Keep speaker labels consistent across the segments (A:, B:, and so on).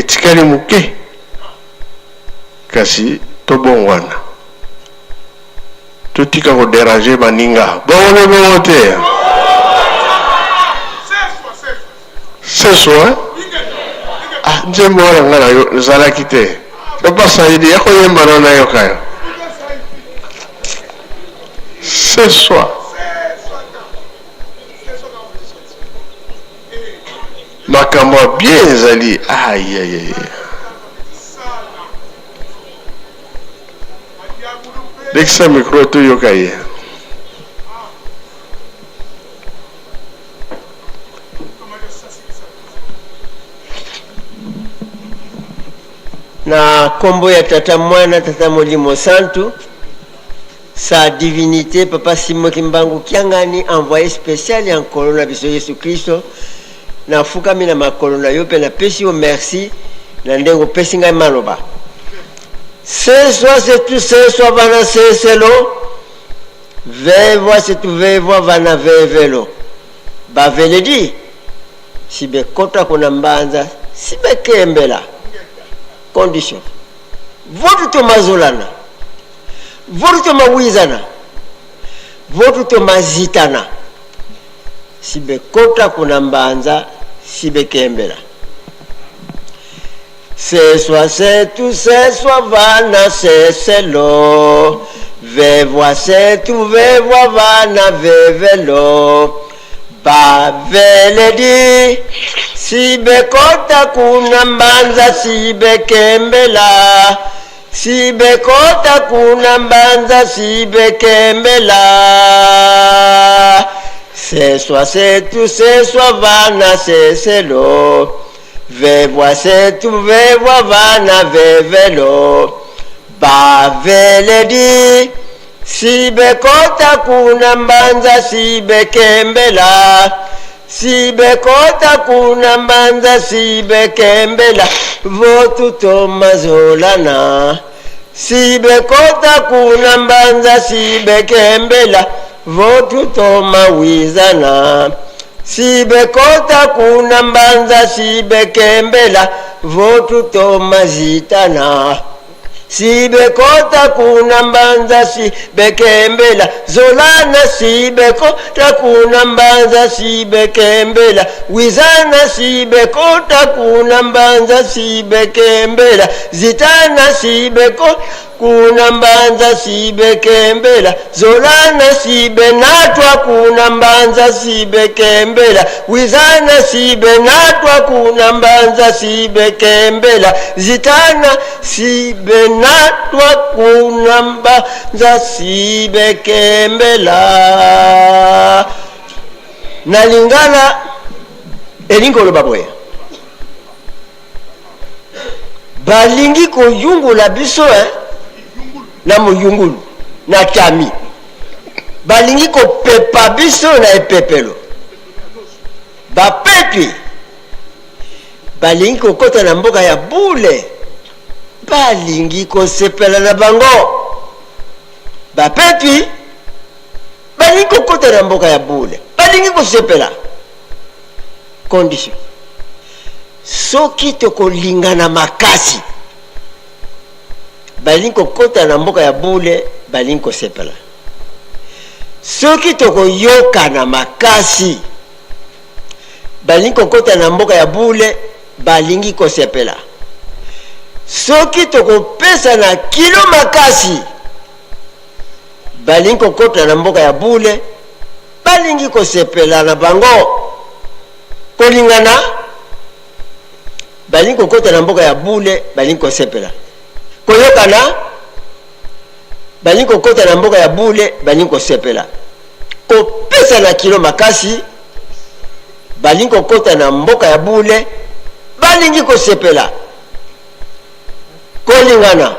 A: Etikali moke, kasi tobongwana. Totika ko deranger baninga. Bongo nde bongo te? Seswa? Ah, nzembo wana nga na yo ezalaki te. Papa Saidi, ya koyemba na nayoka yo. Seswa. Makambo ya bien ezali. Aïe aïe aïe. Lekisa micro toyoka ye.
B: Na kombo ya Tata Mwana Tata Molimo Santu, Sa Divinite Papa Simon Kimbangu Kiangani, envoye special ya Nkolo na biso Yesu Klisto, nafukami na makolo na yo mpe napesi yo merci na ndenge opesi ngai maloba. Seswa setu seswa vana seselo vevwa setu vevwa vana vevelo baveledi sibekota kuna mbanza sibekembela condition votu tomazolana votu tomawizana votu tomazitana sibekota kuna mbanza sibekembela Seswa setu seswa vana seselo vevwa setu vevwa vana vevelo baveledi sibekota kuna mbanza sibekembela sibekota kuna mbanza sibekembela seswa setu seswa vana seselo Vevwa setu vevwa vana vevelo baveledi sibekota kuna mbanza sibekembela sibekota kuna mbanza sibekembela votutomazolana sibekota kuna mbanza sibekembela votutomawizana sibekota kuna mbanza sibekembela votutomazitana sibekota kuna mbanza sibekembela zolana sibekota kuna mbanza sibekembela wizana sibekota kuna mbanza sibekembela zitana sibeko kuna mbanza sibekembela zolana sibenatwa kuna mbanza sibekembela wizana sibenatwa kuna mbanza sibekembela zitana sibenatwa kuna mbanza sibekembela na lingala elingi koloba boye balingi koyungola biso eh? na moyungulu na tami balingi kopepa biso na epepelo bapepi balingi kokota na mboka ya bule balingi kosepela na bango bapepi balingi kokota na mboka ya bule balingi kosepela condition Soki tokolingana makasi. Balingi kokota na mboka ya bule, balingi kosepela. Soki tokoyokana makasi. Balingi kokota na mboka ya bule, balingi kosepela. Soki tokopesana kilo makasi. Balingi kokota na mboka ya bule, balingi kosepela na bango. Kolingana, balingi kokota na mboka ya bule, balingi kosepela. Koyokana, balingi kokota na mboka ya bule, balingi kosepela. Kopesana kilo makasi, balingi kokota na mboka ya bule, balingi kosepela. Kolingana,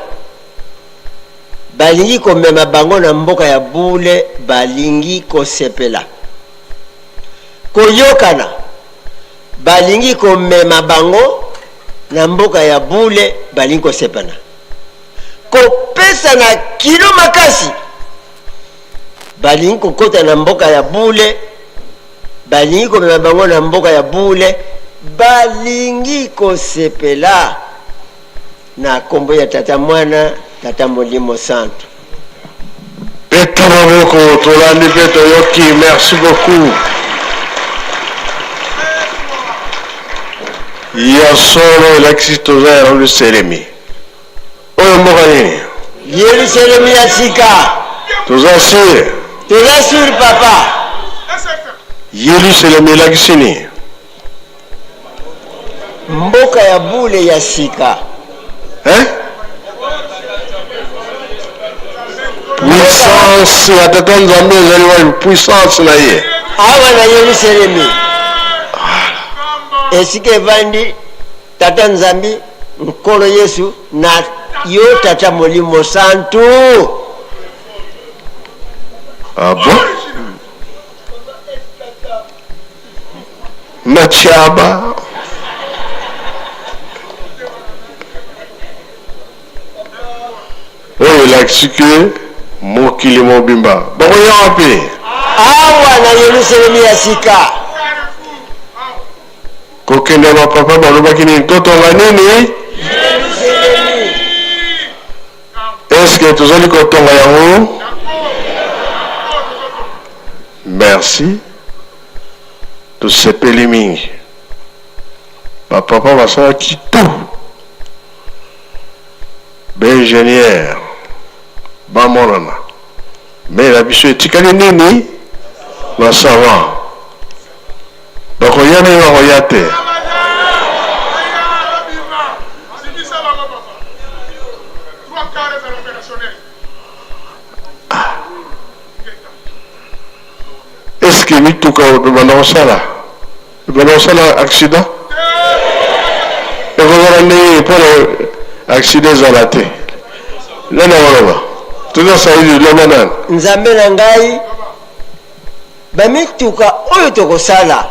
B: balingi komema bango na mboka ya bule, balingi kosepela. Koyokana, balingi komema bango na mboka ya bule, balingi kosepana. Kopesana kilo makasi, balingi kokota na mboka ya bule, balingi komema bango na mboka ya bule, balingi kosepela na kombo ya Tata Mwana, Tata Molimo Santu.
A: Beta maboko tolandi mpe toyoki merci beaucoup. Ya solo elakisi toza ya Yelusalemi. Oyo mboka nini?
B: Yelusalemi ya sika.
A: Toza sur.
B: Toza sur papa.
A: Yelusalemi elakisi nini?
B: Mboka ya bule ya sika.
A: Hein? Puissance ya Tata Nzambe ezali wapi? Puissance na ye.
B: Awa na Yelusalemi. Esika evandi Tata Nzambi, Nkolo Yesu na yo Tata Molimo Santu.
A: Ah bon? Na Tshiaba. Oyo elakisi ke mokili mobimba bakoya wapi?
B: Awa na Yelusalemi ya sika.
A: Kokende ba papa balobaki nini? Totonga nini?
B: Yelusalemi.
A: Est-ce que tozali kotonga yango? Merci. Tosepeli mingi. Ba papa basalaki tout. Ba ingénieurs bamonana. Mais na biso etikali nini? Ba savants. Bakoya nini bakoya te. Est ce que mituka oyo ebanda kosala ebanda kosala accident ekozala ndenge mpona accident ezala te nani akoloba toza saidi loba nani
B: Nzambe na ngai Ba mituka oyo tokosala,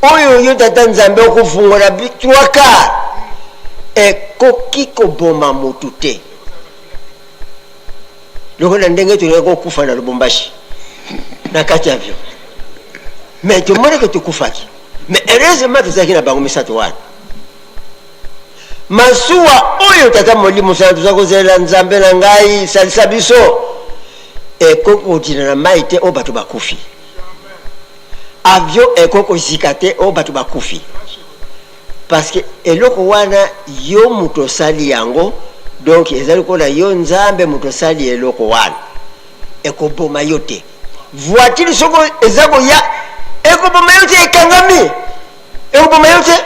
B: oyo yo Tata Nzambe okofungola 3/4, ekoki koboma mutu te. Lokola ndenge tolingaki kokufa na Lubumbashi na kati ya avion. Mais tomonaki tokufaki. Mais heureusement tozalaki na bango misato wana. Masuwa oyo Tata Molimo Santu toza kozela Nzambe na ngai salisa biso ekoki kodinda na mayi te oyo bato bakufi. Avion ekoki kozika te oyo bato bakufi. Parce que eloko wana yo moto osali yango, donc eza lokola yo Nzambe moto osali eloko wana. Ekoboma yo te. Voiture soko eza koya ekoboma yo te, ekangami. Ekoboma yo te.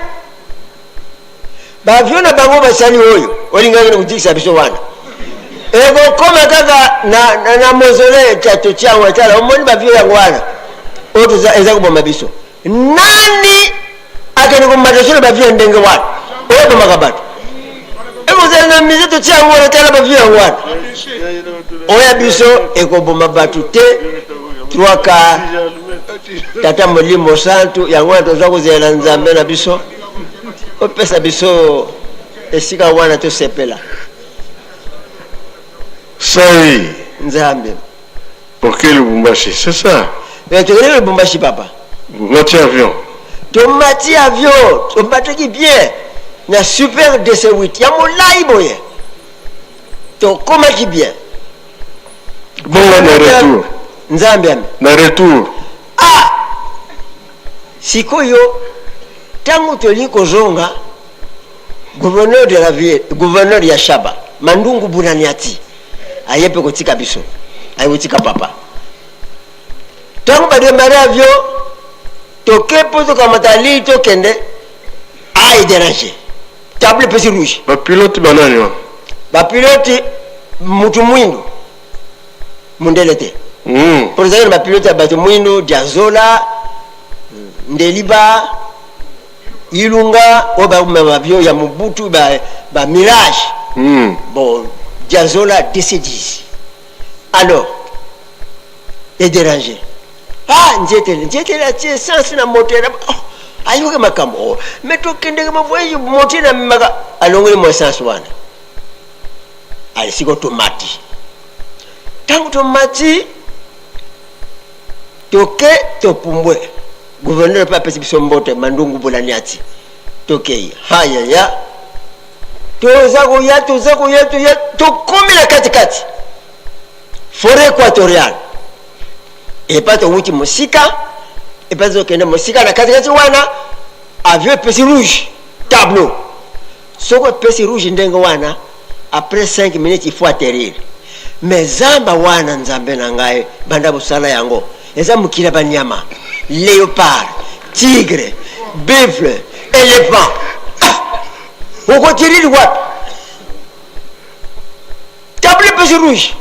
B: Ba avion na bango basali oyo olingaki na kotikisa biso wana ekokoma kaka na, na, na mausolée ya totia yango tala omoni ba avion yango wana oyo toza eza koboma biso nani akende komata so na ba avion ya ndenge wana oyo ebomaka bato ekozala na mise totia yango wana tala ba avion yango wana oyo ya biso ekoboma bato te 3 quarts Tata Molimo Santu, yango wana toza kozela na Nzambe na biso opesa biso esika wana tosepela.
A: Sai.
B: Nzambe.
A: Boke Lubumbashi, c'est ça?
B: Eh, tokende Lubumbashi papa.
A: Bomati avion.
B: Tomati avion, tomataki bien na super DC8 ya molai boye. Tokomaki bien.
A: Bongo na retour.
B: Nzambe ami.
A: Na retour.
B: Ah! Sikoyo tango tolingi kozonga gouverneur de la ville, gouverneur ya Shaba, Mandungu Bunaniati aye pe kotika biso. Aye kotika papa. Tango ba démarrer avion toke po tokamata ligne tokende a e déranger. Table epesi rouge.
A: Ba pilote ba nani wana?
B: Ba pilote mutu mwindu mundele te. Po tozalaki na ba pilote ya bato mwindu Diazola, Ndeliba, Ilunga oyo ba avion ya Mobutu ba, ba Mirage. Bon Diazola DC-10. Alors e déranger. Ah Nzetele, Nzetele atie essence na moteur. Oh, ayoki makambo. Oh, mais tokendeke ba voyage moteur na maka alongoli mo essence wana. Allez, siko tomati. Tango tomati toke topumbwe. Gouverneur mpe apesi biso mbote, Mandungu Bolaniati. Tokei hayaya, toza koya, toza koya, toya, tokomi na katikati forêt équatoriale. Epa towuti mosika, epa tozokende mosika na katikati wana, avion epesi rouge tableau. Soki epesi rouge ndenge wana, après 5 minutes il faut atterrir. Mais zamba wana, Nzambe na ngai, banda bosala yango, eza mokili ya banyama, léopard, tigre, buffle, éléphant. Ah! Okotiriri wapi? Tableau epesi rouge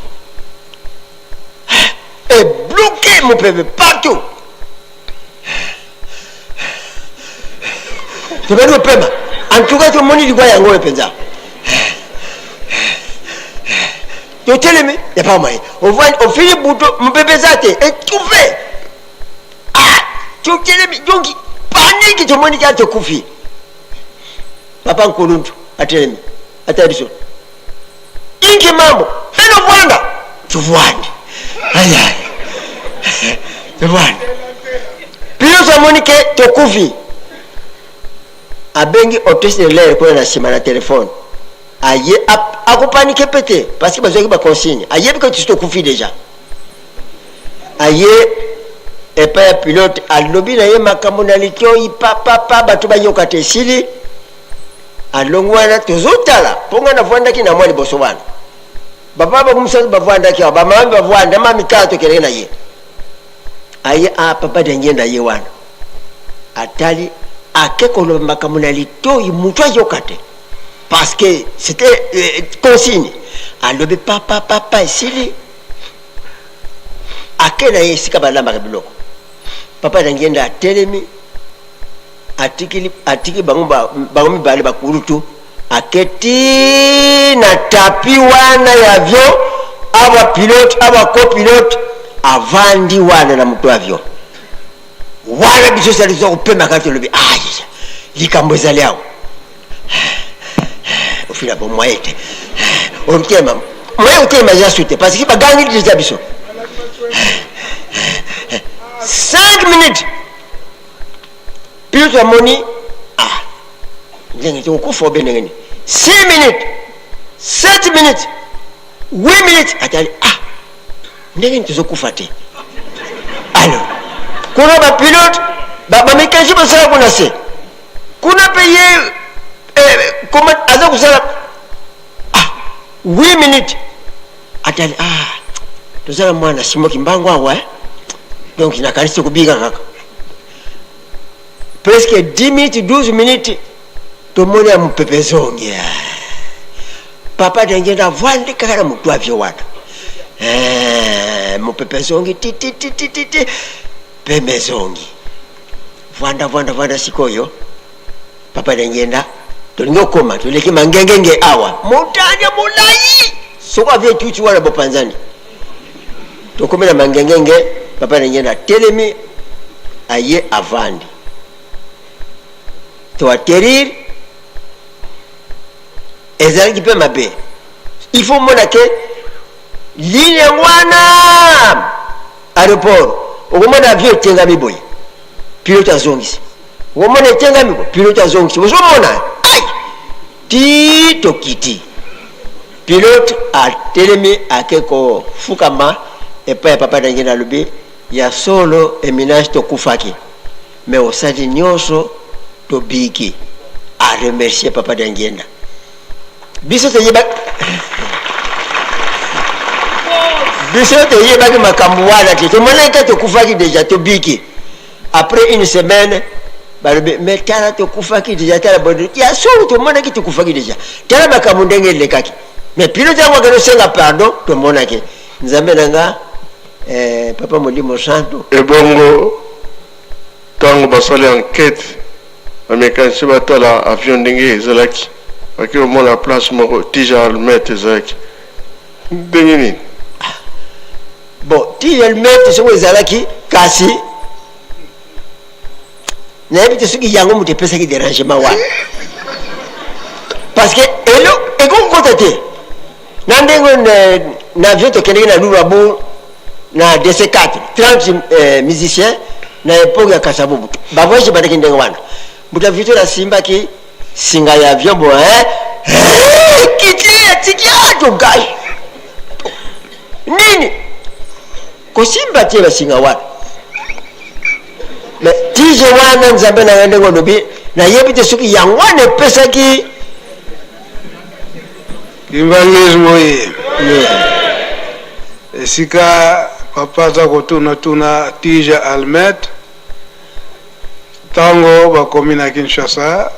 B: ebloke mopepe partout. Tobandi kopema. En tout cas tomoni liwa yango oyo mpenza. Totelemi ya pas moyen, ofili buto, mopepe eza te, étouffé. Ah, totelemi, donc paniki, tomoni kaka tokufi. Papa Nkuluntu atelemi, atali biso, inki mambo beno vwanda, tuvwande, ayay, tuvwande. Pilote amoni ke tokufi, abengi hôtesse de l'air kuna na nsima na telefone. Aye, akopanike mpe te parce que bazwaki baconsigne, ayebi ke tusi tokufi déjà. Aye epai ya pilote, alobi na ye makambo na litoi papapa, bato bayoka te. Esili, alongi wana. Tozotala mpo ngai navwandaki na mwa liboso wana, bapapa bakomisatu bavwandaki awa, bamama bavwanda mami kaka. Tokendeki na ye, aye a papa Dengenda ye wana, atali, ake koloba makambo na litoi, motu ayoka te parce que c'était consigne. Alobi papa papa, esili, ake na ye esika balambaka biloko. Papa Dangenda atelemi, atikili, atiki bango, bango mibale bakulutu, ake ti na tapi wana ya avion, awa pilote, awa copilote, avandi wana na moto avion wana. Biso ezali toza kopema kaka, tolobi aya, likambo ezali awa. Ofila bo moyen te otema, moyen otema eza su te parce que bagangi deja biso. 5 minutes, pilote amoni, ah, ndenge tokokufa obe ndenge nini? 6 minutes, 7 minutes, 8 minutes, atali, ah, ndenge nini tozokufa te? Alors kuna bapilote, bamécanicien basala kuna se kuna mpe ye comment aza kosala? Ah, 8 minutes, atali, ah, toza na mwana Simoki Mbango awa, eh? Donc nakanisi kobika kaka presque 10 minutes, 12 minutes, tomoni ya mopepe ezongi. Papa Dengenda avandi kaka na motu avion wana. Mopepe ezongi tititititi, pembe ezongi, vwanda vwanda vwanda. Sikoyo papa Dengenda, tolingi okoma, toleki mangengenge awa, montagne molai, soko avion etuti wana, bopanzani. Tokomi na mangengenge, papa Dengenda atelemi, aye avandi, toatterrir. Ezalaki mpe mabe. Il faut mona ke ligne yango wana aéroport, okomona avion etengami boye, pilote azongisi, okomona etengami boye, pilote azongisi, ozomona ai ti tokiti. Pilote atelemi, ake kofukama epai ya papa Ndenge, nalobi ya solo, éminence, tokufaki, mais osali nyonso, tobiki. Aremercier papa Dangenda. Biso toyeba, biso toyebaki makambo wana te, tomonaki te, tokufaki deja, tobiki. Après une semaine balobi, mais tala, tokufaki deja, tala bodo ya solo, tomonaki tokufaki deja, tala makambo ndenge elekaki. Mais pilote yango akende osenga pardon. Tomonaki, Nzambe na nga, papa Molimo Santu.
A: Ebongo ntango basali enquête, bamécanicien batala avion ndenge ezalaki, baki komona place moko tige ya allumette ezalaki ndenge nini?
B: Bon, tige allumette soki ezalaki, kasi nayebi te soki yango moto epesaki dérangement wana, parce que elo ekokokota te na ndenge na avion. Tokendeki na Luluabourg na DC4, 30 musiciens. Na epoque ya Kasavubu, ba voyage ebandaki ndenge wana. Mbuta Victor asimbaki singa ya avion boye hein, eh, ekiti atiki ah togage nini kosimba te basinga wana mais tige wana nzambe na ngai ndenge olobi nayebi te soki yango wana epesaki
C: Kimbanguisme oye. Esika papa aza kotuna tuna tige almet tango bakomi na Kinshasa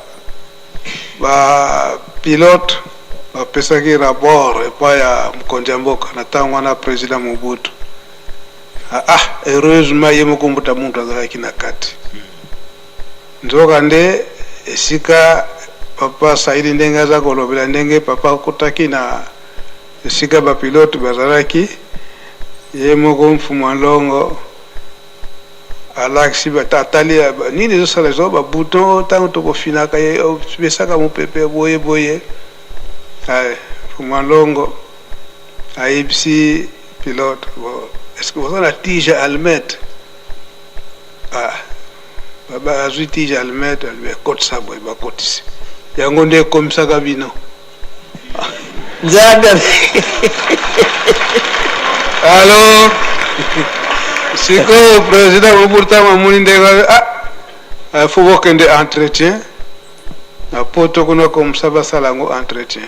C: ba pilote bapesaki rapport epai ya mokonzi ya mboka na tango wana president Mobutu. Ah, ah heureusement ye moko mbuta muntu azalaki na kati. Nzoka nde esika papa Saidi ndenge aza kolobela ndenge papa akotaki na esika ba pilote bazalaki, ye moko Mfumua Nlongo alakisi atali nini ezosala ezo ba bouton ntango tokofinaka ye opesaka mopepe boye boye. Mfumua Nlongo ayebisi pilote, bon, est-ce que boza na tige allumette? Ah, baba azwi tige allumette, alobi ekotisa boye, bakotisi yango nde ekomisaka bino.
B: Nzambe.
C: Alors sikoyo président Mobutu ntango amoni ndenge ah, faut bokende entretien na poto kuna komsa basala yango entretien.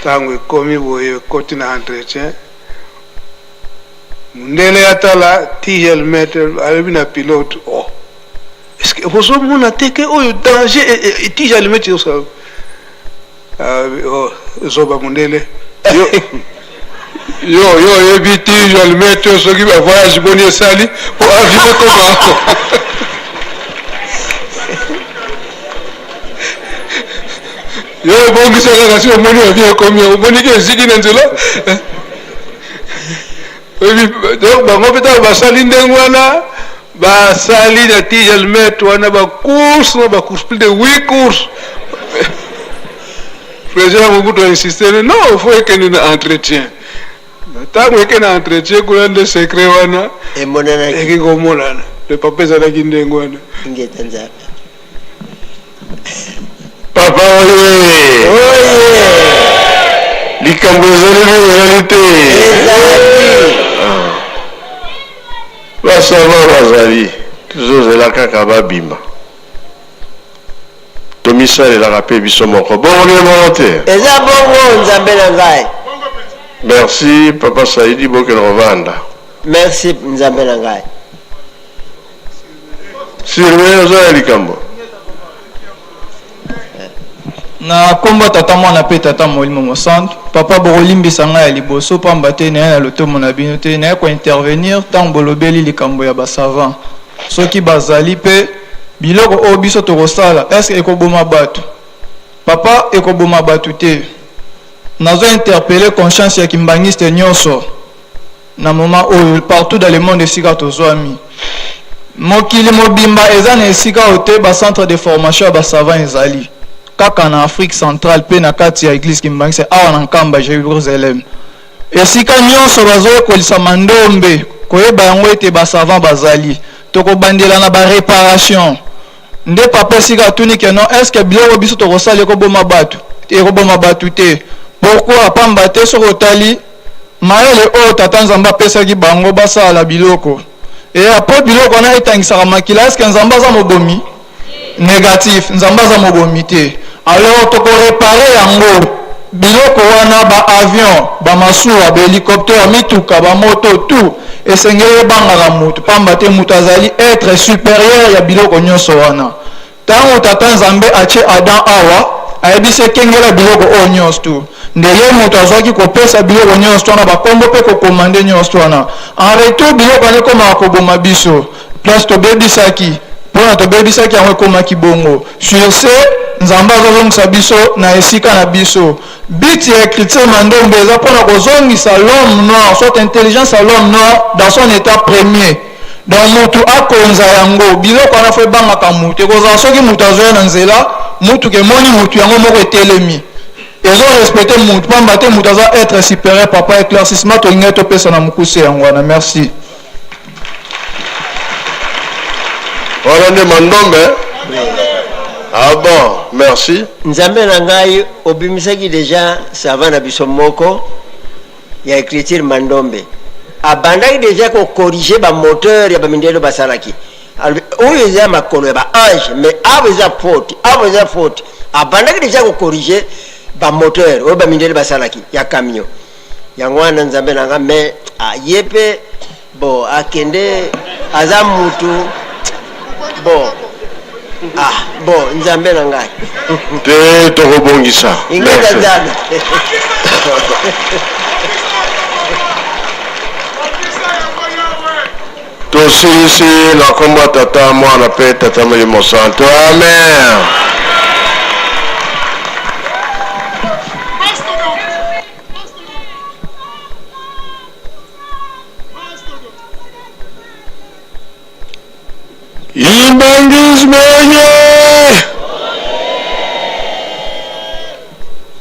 C: Ntango ekomi boye ekoti na entretien, mundele atala tige allumette alobi na pilote, oh est-ce que bozomona te ke oyo danger tige allumette ezosala? Oh, zoba mundele yo yo yo oyebi tige allumette oyo soki ba voyage boni esali po avion ekoma. Yo obongisa kaka si omoni avion ekomi, omoni ke eziki na nzela. Donc bango mpe ntango basali ndenge wana, basali na tige allumette wana ba course na ba course, plus de 8 courses. Président Mobutu a insisté, non, faut ekende na entretien. Ntango eke na entretien kuna nde secret wana
B: emonanaki,
C: eki komonana. Le papa ezalaki ndenge wana.
B: Ingeta Nzambe.
A: Papa oye!
B: Oye!
A: Likambo ezali nini ezali te?
B: Ezali.
A: Ba savants bazali, tozozela kaka babima. Tomisalelaka pe biso moko. Bongo bino moko te?
B: Eza bongo Nzambe na ngai.
A: Merci papa Saidi, bokende kovanda.
B: Merci Nzambe na ngai.
A: Sylvain oza na likambo?
D: Na kombo ya Tata, Mwana mpe Tata Molimo Mosantu, papa bokolimbisa ngai ya liboso pamba te naye na lotomo na bino te, naye ko intervenir tango bolobeli likambo ya ba savants soki bazali mpe biloko oyo biso tokosala est ce que ekoboma batu? Papa ekoboma batu te, nazo interpeller conscience ya kimbanguiste nionso Na moment oyo partout dans le monde esika tozwami mokili mobimba eza na esika oyo te ba centre de formation ya ba savants ezali kaka na Afrique centrale pe na kati ya eglise kimbanguiste awa na Nkamba Jerusalem esika nionso bazoyekolisa mandombe koyeba yango ete ba savants bazali tokobandela na ba reparation nde papa esika atuni ke non est ce que biloko biso tokosala ekoboma batu ekoboma batu te pourquoi pamba te soki otali Mayele oyo Tata Nzambe apesaki bango basala biloko et po biloko wana etangisaka makila est ce que Nzambe aza mobomi? Negatif, Nzambe aza mobomi te. Alors toko reparer yango biloko wana ba avions, ba masuwa, ba helicoptères, mituka, ba moto tout esengeli ebangaka mutu pamba te mutu azali etre superieur ya biloko nionso wana. Tango Tata Nzambe atie Adam awa, ayebisi ye kengela biloko oyo nionso tout. Nde ye mutu azuaki kopesa biloko nionso wana ba kombo pe ko commander nionso wana. En retour biloko wana ekomaka koboma biso. Place tobebisaki, pona tobebisaki yango ekomaki bongo. Sur ce, Nzambe azozongisa biso na esika na biso. But ya ecriture Mandombe eza pona kozongisa l'homme noir, soit intelligence ya l'homme noir dans son etat premier. Donc mutu akonza yango biloko wana fo ebangaka mutu ekozala soki mutu azoya na nzela mutuka emoni mutu yango moko etelemi ezo respecte mutu pamba te mutu aza etre superieur papa eclaircissement tolingaki topesa na mokuse yango wana merci.
A: Wana nde Mandombe? Ah bon, merci.
B: Nzambe na ngai obimisaki dejà savant na biso moko ya ecriture Mandombe abandaki dejà ko corriger ba moteur ya ba mindele basalaki alobi oyo eza makolo ya ba ange mais awa eza faute awa eza faute abandaki dejà ko corriger ba moteur oyo ba mindele basalaki ya camion yango wana nzambe na nga mais ah, ye pe bon akende aza mutu bon ah bon nzambe na ngai
A: te tokobongisa
B: ingeta nzambe.
A: Tosilisi na nkombo ya Tata, Mwana mpe Tata Molimo Santo. Amen.
E: Kimbanguisme oye!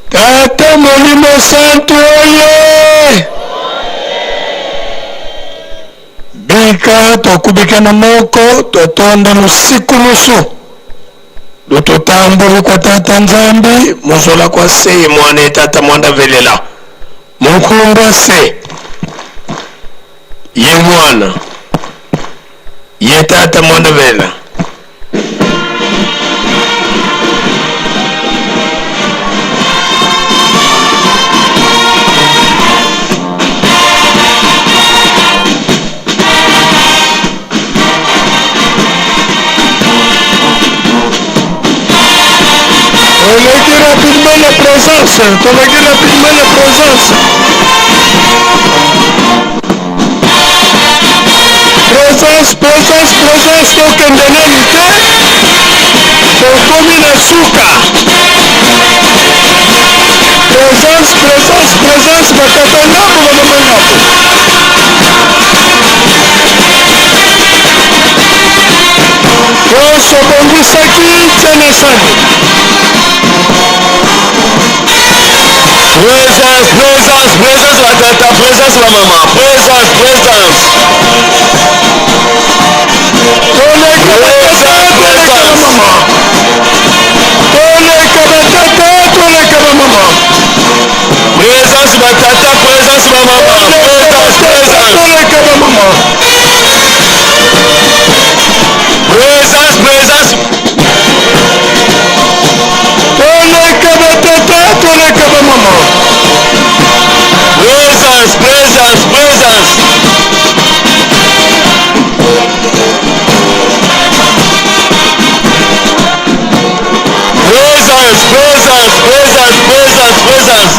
E: Tata Molimo Santu oye! Bika tokubika na moko totonda lusiku lusu lutotamboli kwa Tata Nzambi mozola kwa se mwana e Tata mwanda velela monkumba se ye mwana ye Tata mwanda velela.
A: Toleki rapidement na présence, toleki rapidement na présence. Présence, présence, présence, tokende nanu te, tokomi na suka. Présence, présence, présence, batata ngambo, bamama ngambo. Nyonso obongisaki tia na sani.
E: Présence, présence, présence ba tata, présence ba mama, présence, présence.
A: Toleka ba tata, toleka ba mama. Toleka ba tata, toleka ba mama.
E: Présence ba tata, présence ba mama, présence, présence.
A: Toleka ba mama.
E: Présence, présence.
A: Toleka ba tata, toleka ba mama.
E: Présence, présence, présence. Présence, présence, présence, présence, présence.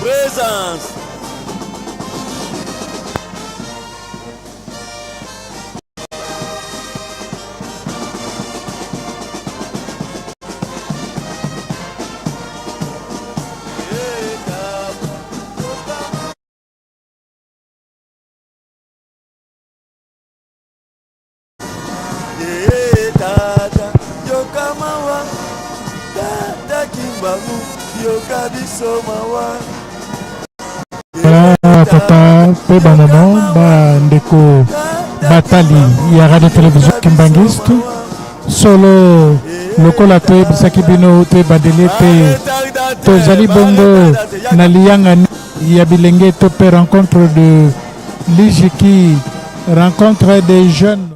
F: Présence. Tata yoka mawa tata kimbangu yoka biso mawa
G: tata mpe bamama bandeko batali ya radio television kimbangiste solo lokola toyebisaki bino toyebandeli ete tozali bongo na liyangani ya bilenge to mpe rencontre de lijiki rencontre des jeunes.